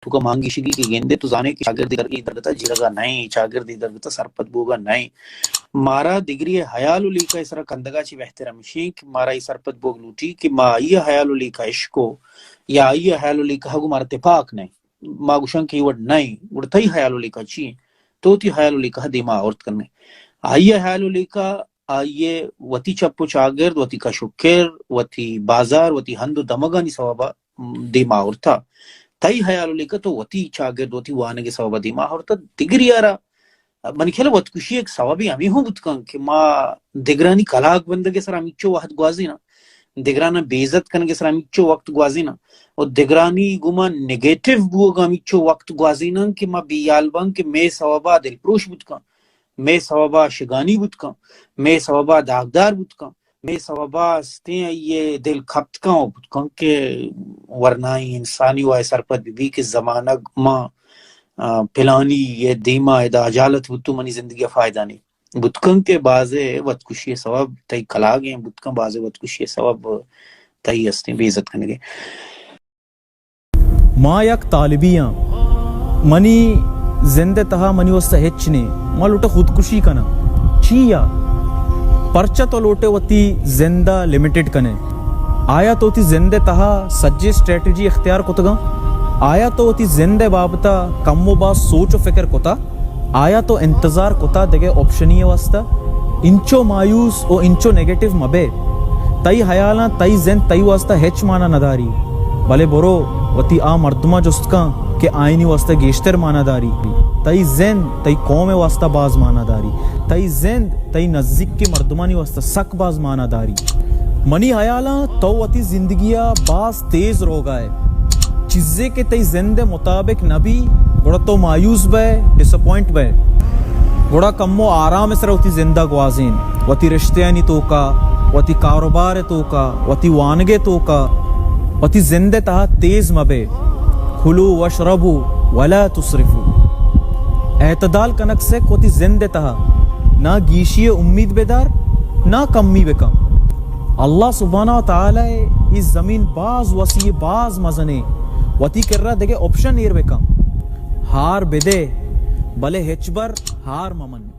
توکا مان گیشگی کہ گندے تو زانے کہ چاگرد در-، اے درگتا جیڑگا نئیں، چاگرد اے درگتا سرپد بوگا نئیں۔ مارا دگری ہیال و لیکہ سرا کندگا چی بہتر ہمشی کہ مارا اے سرپد بوگ لوٹی کہ ما آئی ہیال و لیکہ اشکو یا آئی ہیال و لیکہ گو مارا تپاک نئیں۔ ما گوشن کہ اے وڑ نئیں، گڑا تئی ہیال و لیکہ چی ایں؟ تو وتی ہیال و لیکہ دیما آورت کنے۔ آئی ہیال و لیکہ آئی ء وتی چپ و چاگرد، وتی کش و کر، وتی بازار، وتی ہند و دمگانی سوبا دیما آورتا۔ تئی ہیال و لیکہ تو وتی چاگرد، وتی وانگ ء سوبا دیما آورتا۔ دگری آرا منی خیال ء وتکشی یک سوبے ہمے ہوں بوت کن کہ ما دگرانی کلاگ بندگ ء سرا ہمیچو وہد گوازیناں، دگراناں بے عزت کنگ ء سرا ہمیچو وقت گوازیناں و دگرانی گوما نیگیٹو بوگ ء ہمیچو وقت گوازیناں کہ ما بے ہیال باں کہ مئے سوبا دلپروش بوت کن۔ مئے سوبا شگانی بوت کن، مئے سوبا داغدار بوت کن، مئے سوبا استیں آئی ء دل کپت کن و بوت کن کہ ورنائیں انسانی وائے سرپد بہ بی کہ زمانگ ما، آ، پلانی ء دیما ادا اجالت بوتو منی زندگی ء فائدہ نی۔ بوت کن کہ بازے وتکشی ء سوب تئی کلاگیں، بوت کن بازے وتکشی ء سوب تئی استیں بے عزت کنگے۔ ما یک طالبی آں۔ منی زند ء تہا منی واستہ ہچ نے۔ ما لوٹاں خودکشی کناں۔ چیا؟ پرچا تو لوٹے وتی زند ء لمیٹڈ کنے؟ آیا تو وتی زند ء تہا سجے اسٹریٹجی اختیار کتگاں؟ آیا تو وتی زند ء بابت ء کم و باز سوچ و فکر کتا؟ آیا تو انتظار کتا دگہ آپشنی ء واستہ؟ انچو مایوس و انچو نیگیٹو مبے۔ تئی ہیالاں تئی زند تئی واستہ ہچ مانا نداری، بلے برو وتی آ مردماں جست کن کہ آئینی واستہ گیشتر مانا داری۔ تئی زند تئی قوم ء واستہ باز مانا داری۔ تئی زند تئی نزیک کے مردمانی واستہ سک باز مانا داری۔ منی ہیالاں تو وتی زندگی ء باز تیز روگا ئے۔ چیزے کہ تئی زند ء مطابق نہ بی، گڑا تو مایوس بئے، ڈس اپوائنٹ بئے۔ گڑا کمو آرام ء سرا وتی زند ء گوازین، وتی رشتہانی توکا، وتی کاروبار ء توکا، وتی وانگ ء توکا، وتی زند ء تہا تیز مبئے۔ کلوا واشربوا ولا تسرفوا۔ اعتدال کنگ سک وتی زند ء تہا، نہ گیشی ء امید بدار، نہ کمی بکن۔ اللہ سبحانہ و تعالی ء اے زمین باز وسیع، باز مزنے، وتی کرا دگہ آپشن ایر بکن۔ ہار بدے، بلے ہچبر ہار ممن۔